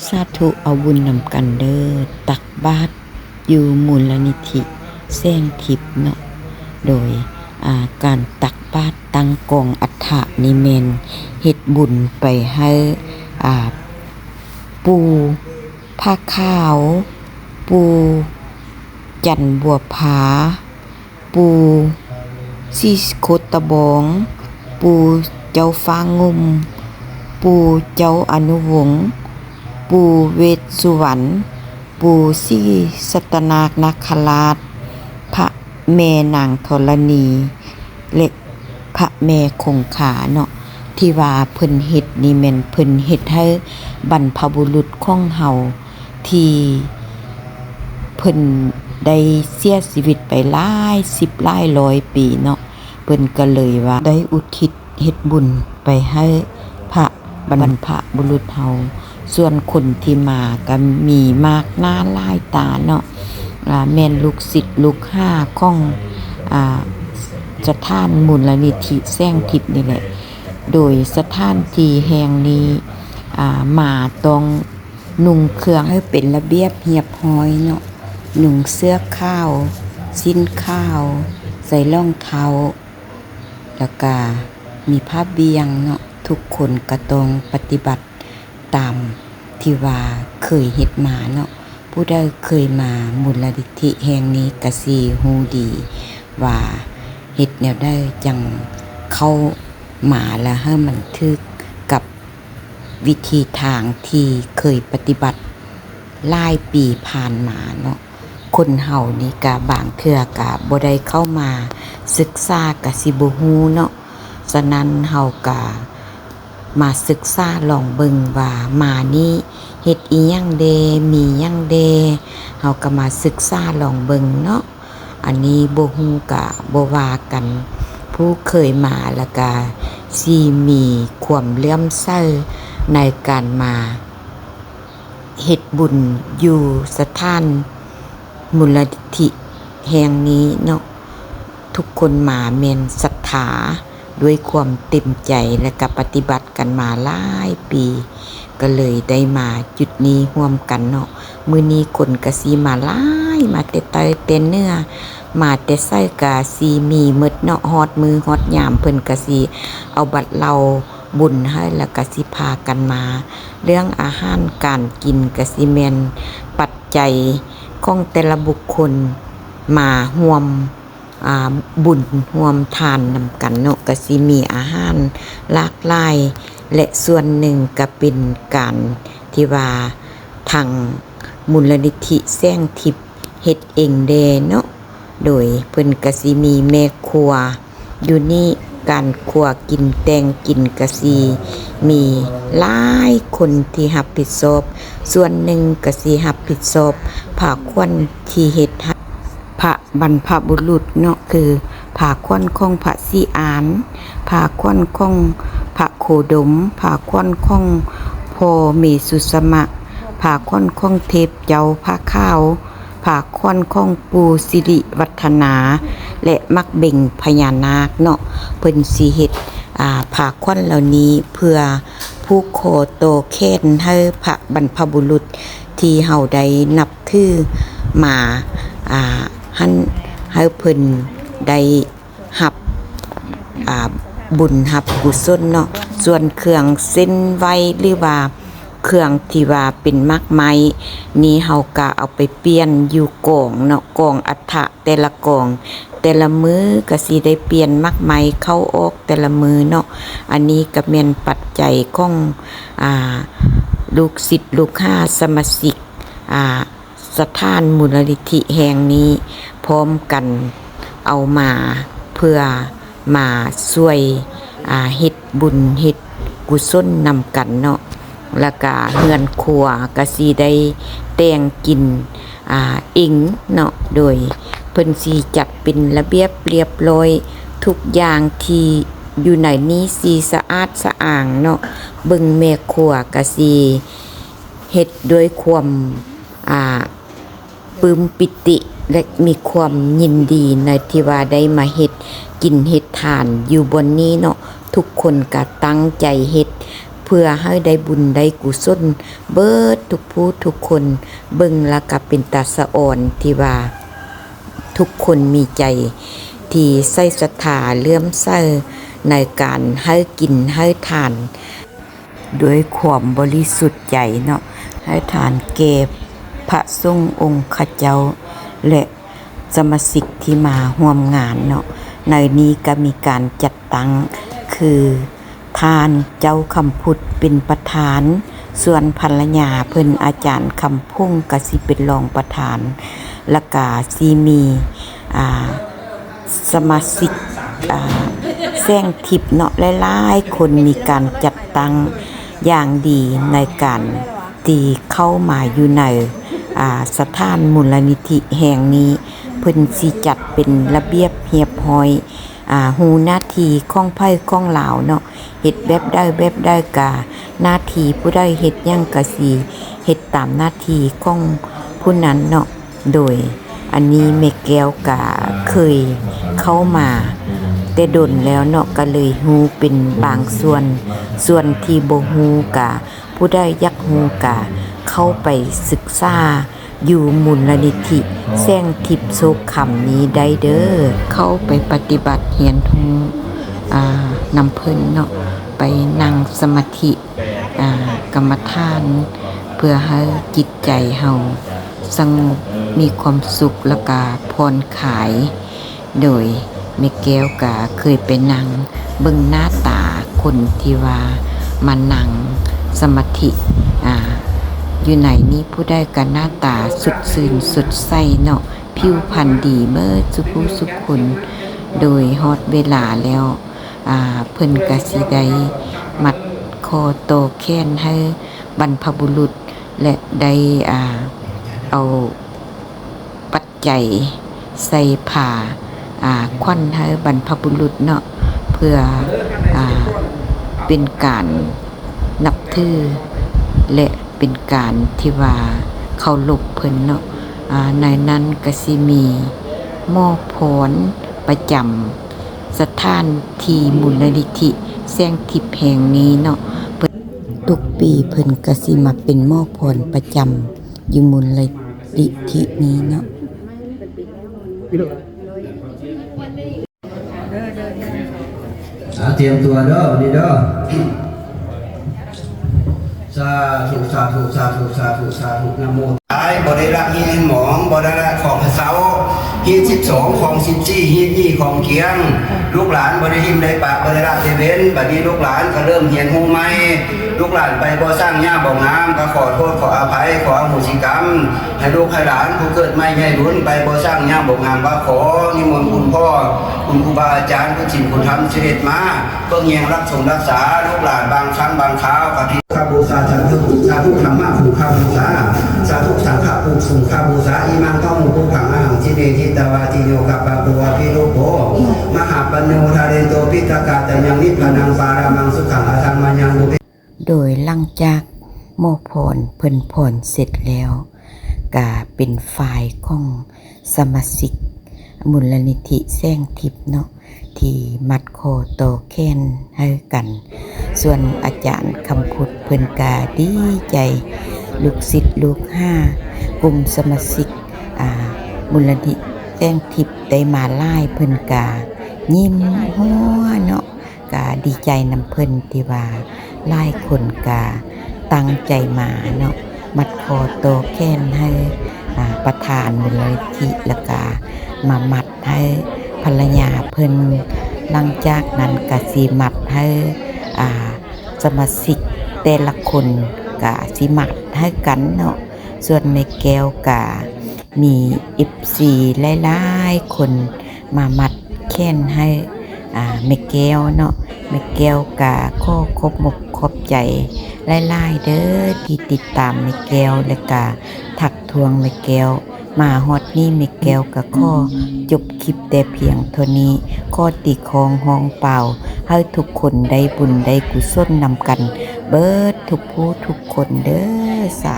ສາທຸ ເອົາບຸນນຳກັນເດີ ຕັກບາດຢູ່ມູນລະນິທິແສງທິບເນາະ. ໂດຍ ອາ ການຕັກບາດຕັ້ງກອງອັດຖະນີ້ແມ່ນເຮັດບຸນໄປໃຫ້ ອາ ປູ່ຜາຂາວ, ປູ່ຈັນບົວຜາ, ປູ່ສີໂຄດຕະບອງ, ປູ່ເຈົ້າຟ້າງຸ່ມ, ປູ່ເຈົ້າອະນຸວົງ, ປູ່ເວດສຸວັນ, ປູ່ສີສັດຕະນາກນາຄະລາດ, ພະແມ່ນາງທໍລະນີ ແລະ ພະແມ່ຄົງຄາເນາະ ທີ່ວ່າເພິ່ນເຮັດນີ້ແມ່ນເພິ່ນເຮັດໃຫ້ບັນພະບຸລຸດຂອງເຮົາ ທີ່ເພິ່ນໄດ້ເສຍຊີວິດໄປຫຼາຍສິບຫຼາຍຮ້ອຍປີເນາະ, ເພິ່ນກໍເລີຍວ່າໄດ້ອຸທິດເຮັດບຸນໄປໃຫ້ພະບັນພະບຸລຸດເຮົາ. ສ່ວນຄົນທີ່ມາກໍມີມາກໜ້າຫຼາຍຕາເນາະ, ອາ ແມ່ນລູກສິດລູກຫາຂອງ ອາ ສະຖານມູນລະນິທິແສງທິບນີ້ແຫຼະ. ໂດຍສະຖານທີ່ແຫ່ງນີ້ ອາ ມາຕ້ອງນຸ່ງເຄື່ອງໃຫ້ເປັນລະບຽບຮຽບຮ້ອຍເນາະ, ນຸ່ງເສື້ອຂາວ, ສິ້ນຂາວ, ໃສ່ລອງເທົ້າ ແລ້ວກະມີຜ້າບ່ຽງເນາະ. ທຸກຄົນກໍຕ້ອງປະຕິບັດຕາມທີ່ວ່າເຄີຍເຮັດມາເນາະ. ຜູ້ໃດເຄີຍມາມູນລະນິທິແຫ່ງນີ້ກະຊິຮູ້ດີວ່າເຮັດແນວໃດຈັ່ງເຂົ້າມາ ແລະ ໃຫ້ມັນຖືກກັບວິທີທາງທີ່ເຄີຍປະຕິບັດຫຼາຍປີຜ່ານມາເນາະ. ຄົນເຮົານີ້ກະບາງເທື່ອກະບໍ່ໄດ້ເຂົ້າມາສຶກສາກະຊິບໍ່ຮູ້ເນາະ. ສະນັ້ນເຮົາກະມາສຶກສາລອງເບິ່ງວ່າມານີ້ເຮັດອີ່ຫຍັງແດ່ ມີຫຍັງແດ່ ເຮົາກະມາສຶກສາລອງເບິ່ງເນາະ. ອັນນີ້ບໍ່ຮູ້ກະບໍ່ວ່າກັນ, ຜູ້ເຄີຍມາແລ້ວກະຊິມີຄວາມເຫຼື້ອມໃສໃນການມາ ເຮັດບຸນຢູ່ສະຖານມູນລະນິທິແຫ່ງນີ້ເນາະ. ທຸກຄົນມາແມ່ນສັດທາດ້ວຍຄວາມເຕັມໃຈ ແລະ ກະປະຕິບັດກັນມາຫຼາຍປີ ກໍເລີຍໄດ້ມາຈຸດນີ້ຮ່ວມກັນເນາະ. ມື້ນີ້ຄົນກະຊິມາຫຼາຍ ມາແຕ່ໃຕ້ແຕ່ເໜືອ ມາແຕ່ໃສກະຊິມີໝົດເນາະ. ຮອດມື້ຮອດຍາມເພິ່ນກະຊິເອົາບັດເລົ່າບຸນໃຫ້ ແລ້ວກະຊິພາກັນມາ. ເລື່ອງອາຫານການກິນກະຊິແມ່ນປັດໄຈຂອງແຕ່ລະບຸກຄົນມາຮ່ວມ ອາ ບຸນຮ່ວມທານນຳກັນເນາະ, ກະຊິມີອາຫານຫຼາກຫຼາຍ ແລະ ສ່ວນໜຶ່ງກະເປັນການທີ່ວ່າທາງມູນລະນິທິແສງທິບເຮັດເອງແດ່ເນາະ. ໂດຍເພິ່ນກະຊິມີແມ່ຄົວ ຢູ່ນີ້ການຄົວກິນແຕ່ງກິນກະຊິມີຫຼາຍຄົນທີ່ຮັບຜິດຊອບ, ສ່ວນໜຶ່ງກະຊິຮັບຜິດຊອບຜ້າຂວັນທີ່ເຮັດໃຫ້ພະບັນພະບຸລຸດເນາະ, ຄືຜ້າຂວັນຂອງພະສີອານ, ຜ້າຂວັນຂອງພະໂຄດົມ, ຜ້າຂວັນຂອງພໍ່ເມສຸສະມະ, ຜ້າຂວັນຂອງເທບເຈົ້າຜ້າຂາວ, ຜ້າຂວັນຂອງປູ່ສິລິວັດທະນາ ແລະ ໝາກເບັງພະຍານາກເນາະ. ເພິ່ນຊິເຮັດ ອາ ຜ້າຂວັນເຫຼົ່ານີ້ເພື່ອຜູກຄໍຕໍ່ແຂນໃຫ້ພະບັນພະບຸລຸດທີ່ເຮົາໄດ້ນັບຖືມາ ອາ ຫັ້ນ ໃຫ້ເພິ່ນໄດ້ ຮັບ ອາ ບຸນຮັບກຸສົນເນາະ. ສ່ວນເຄື່ອງເສັ້ນໄຫວ້ ຫຼືວ່າເຄື່ອງທີ່ວ່າເປັນໝາກໄມ້ນີ້ ເຮົາກະເອົາໄປປ່ຽນຢູ່ກອງເນາະ, ກອງອັດຖະແຕ່ລະກອງ ແຕ່ລະມື້ກະຊິໄດ້ປ່ຽນໝາກໄມ້ເຂົ້າອອກແຕ່ລະມື້ເນາະ. ອັນນີ້ກະແມ່ນປັດໄຈຂອງ ອາ ລູກສິດລູກຫາສະມາຊິກ ອາ ສະຖານມູນນິທິແຫ່ງນີ້ ພ້ອມກັນເອົາມາເພື່ອມາຊ່ວຍ ອາ ເຮັດບຸນເຮັດກຸສົນນຳກັນເນາະ. ແລ້ວກະເຮືອນຄົວກະຊິໄດ້ແຕ່ງກິນ ອາ ເອງເນາະ, ໂດຍເພິ່ນຊິຈັດເປັນລະບຽບລຽບຮ້ອຍ ທຸກຢ່າງທີ່ຢູ່ໃນນີ້ຊິສະອາດສະອ້າງເນາະ. ເບິ່ງແມ່ຄົວກະຊິເຮັດດ້ວຍຄວາມ ອາ ປຶ້ມປີຕິ ແລະ ມີຄວາມຍິນດີໃນທີ່ວ່າໄດ້ມາເຮັດກິນເຮັດທານຢູ່ບ່ອນນີ້ເນາະ. ທຸກຄົນກະຕັ້ງໃຈເຮັດ ເພື່ອໃຫ້ໄດ້ບຸນໄດ້ກຸສົນເບີດທຸກຜູ້ທຸກຄົນ. ເບິ່ງລະກະເປັນຕາສະອອນທີ່ວ່າທຸກຄົນມີໃຈທີ່ໃສ່ສັດທາເຫຼື້ອມໃສໃນການໃຫ້ກິນໃຫ້ທານ ດ້ວຍຄວາມບໍລິສຸດໃຈເນາະ ໃຫ້ທານແກ່ພະສົງອົງຄະເຈົ້າ ແລະ ສະມາຊິກທີ່ມາຮ່ວມງານເນາະ. ໃນນີ້ກະມີການຈັດຕັ້ງ ຄືທ່ານເຈົ້າຄຳພຸດເປັນປະທານ, ສ່ວນພັນລະຍາເພິ່ນ ອາຈານຄຳພົງ ກະຊິເປັນຮອງປະທານ ລະກະຊິມີ ອ່າ ສະມາຊິກ ອ່າ ແສງທິບເນາະ ຫຼາຍໆຄົນ ມີການຈັດຕັ້ງຢ່າງດີໃນການທີ່ເຂົ້າມາຢູ່ໃນ ອ່າ ສະຖານມູນລະນິທິແຫ່ງນີ້. ເພິ່ນຊິຈັດເປັນລະບຽບຮຽບຮ້ອຍ ອ່າ ຮູ້ໜ້າທີ່ຂອງໃຜຂອງລາວເນາະ ເຮັດແບບໃດແບບໃດ ກະໜ້າທີ່ຜູ້ໃດເຮັດຫຍັງກະຊິເຮັດຕາມໜ້າທີ່ຂອງຜູ້ນັ້ນເນາະ. ໂດຍອັນນີ້ແມ່ແກ້ວກະເຄີຍເຂົ້າມາແຕ່ດົນແລ້ວເນາະ ກະເລີຍຮູ້ເປັນບາງສ່ວນ, ສ່ວນທີ່ບໍ່ຮູ້ກະ ຜູ້ໃດຢາກຮູ້ກະເຂົ້າໄປສຶກສາຢູ່ມູນລະນິທິແສງທິບໂສກຄຳນີ້ໄດ້ເດີ້. ເຂົ້າໄປປະຕິບັດຮຽນຮູ້ ອ່າ ນຳເພິ່ນເນາະ, ໄປນັ່ງສະມາທິ ອ່າ ກຳມະຖານ ເພື່ອໃຫ້ຈິດໃຈເຮົາສະຫງົບ ມີຄວາມສຸກ ແລ້ວກະຜ່ອນຄາຍ. ໂດຍແມ່ແກ້ວກະເຄີຍໄປນັ່ງເບິ່ງໜ້າຕາຄົນທີ່ວ່າມານັ່ງສະມາທິ ອ່າ ຢູ່ໃນນີ້ ຜູ້ໃດກະໜ້າຕາສົດຊື່ນສົດໃສເນາະ, ຜິວພັນດີເໝິດສຸຜູ້ສຸຄົນ. ໂດຍຮອດເວລາແລ້ວ ອ່າ ເພິ່ນກະຊິໄດ້ມັດຂໍ້ຕໍ່ແຂນໃຫ້ບັນພະບຸລຸດ ແລະ ໄດ້ ອ່າ ເອົາປັດໄຈໃສ່ຜ້າ ອ່າ ຂວັນໃຫ້ບັນພະບຸລຸດເນາະ, ເພື່ອ ອ່າ ເປັນການນັບຖື ແລະ ເປັນການທີ່ວ່າເຄົາລົບເພິ່ນເນາະ. ອ່າ ໃນນັ້ນກະຊິມີໝໍພອນປະຈຳ ສະຖານທີ່ມູນລະນິທິແສງທິບແຫ່ງນີ້ເນາະ. ເພິ່ນ ທຸກປີເພິ່ນກະຊິມາເປັນໝໍພອນປະຈຳຢູ່ມູນລະນິທິນີ້ເນາະ. ອາ ຕຽມຕົວເດີ້ ວັນນີ້ເດີ້. ສາທຸ ສາທຸ ສາທຸ ສາທຸ ສາທຸ ນະໂມ. ຕາຍບໍ່ໄດ້ລະຮີດໝອງ, ບໍ່ໄດ້ລະຂອງເຊົາ, ຮີດສິບສອງ ຂອງສິບສີ່, ຮີດນີ້ຂອງກຽງ. ລູກຫຼານບໍ່ໄດ້ຖິ້ມໄດ້ປະ, ບໍ່ໄດ້ລະໄດ້ເວັ້ນ. ບັດນີ້ລູກຫຼານກໍເລີ່ມຮຽນຮູ້ໃໝ່. ລູກຫຼານໄປບໍ່ຊ່າງ ຍ່າງບໍ່ງາມ ກໍຂໍໂທດ ຂໍອະໄພ ຂໍອະໂຫສິກຳ ໃຫ້ລູກໃຫ້ຫຼານຜູ້ເກີດໃໝ່ໃຫຍ່ລຸນ. ໄປບໍ່ຊ່າງ ຍ່າງບໍ່ງາມ ກໍຂໍນິມົນຄຸນພໍ່ ຄຸນຄູບາອາຈານ ຄຸນສິນຄຸນທຳ ສະເດັດມາ ເບິ່ງແຍງລັກສົງລັກສາລູກຫຼານບາງຄັ້ງບາງຄາວ. ກະທິ ຄະບູຊາ ສາທຸ ສາທຸ ທຳມະຄຸງຄະບູຊາ ສາທຸ ສັງຄະຄຸງຄະບູຊາ ອິມັງຄະມຸປຸພັງ ອະຫັງ ສິເນ ຈິດຕະວາ ຕິໂຍກະປະໂກ ອະພິລຸບໂພ ມະຫາປັນໂນ ທາເຣນໂຕ ປິຕະກາຕະຍັງ ນິບພານັງ ປະລະມັງ ສຸຂັງ ອະທຳມະຍັງ ບຸເພ. ໂດຍຫຼັງຈາກໝໍພອນເພິ່ນພອນເສັດແລ້ວ ກະເປັນຝ່າຍຂອງສະມາຊິກມູນລະນິທິແສງທິບເນາະ ທີ່ມັດຂໍ້ຕໍ່ແຂນໃຫ້ກັນ. ສ່ວນອາຈານຄຳພຸດເພິ່ນກະດີໃຈ, ລູກສິດລູກຫາ ກຸ່ມສະມາຊິກ ອ່າ ມູນລະນິທິແສງທິບໄດ້ມາຫຼາຍ ເພິ່ນກະຍິ້ມຫົວເນາະ. ກະດີໃຈນຳເພິ່ນທີ່ວ່າຫຼາຍຄົນກະຕັ້ງໃຈມາເນາະ, ມັດຂໍ້ຕໍ່ແຂນໃຫ້ ອ່າ ປະທານມູນນິທິ ແລ້ວກະມາມັດໃຫ້ພັນລະຍາເພິ່ນ. ຫຼັງຈາກນັ້ນກະຊິມັດໃຫ້ ອ່າ ສະມາຊິກແຕ່ລະຄົນກະຊິມັດໃຫ້ກັນເນາະ. ສ່ວນແມ່ແກ້ວກະມີເອັຟຊີຫຼາຍໆຄົນ ມາມັດແຂນໃຫ້ ອ່າ ແມ່ແກ້ວເນາະ. ແມ່ແກ້ວກະຂໍຂອບອົກຂອບໃຈຫຼາຍໆເດີ້ ທີ່ຕິດຕາມແມ່ແກ້ວ ແລະກະທັກທ້ວງແມ່ແກ້ວ. ມາຮອດນີ້ແມ່ແກ້ວກະຂໍຈົບຄລິບແຕ່ພຽງເທົ່ານີ້. ຂໍຕີຄ້ອງຮ້ອງປ່າວໃຫ້ທຸກຄົນໄດ້ບຸນໄດ້ກຸສົນນຳກັນເບີດທຸກຜູ້ທຸກຄົນເດີ້. ສາ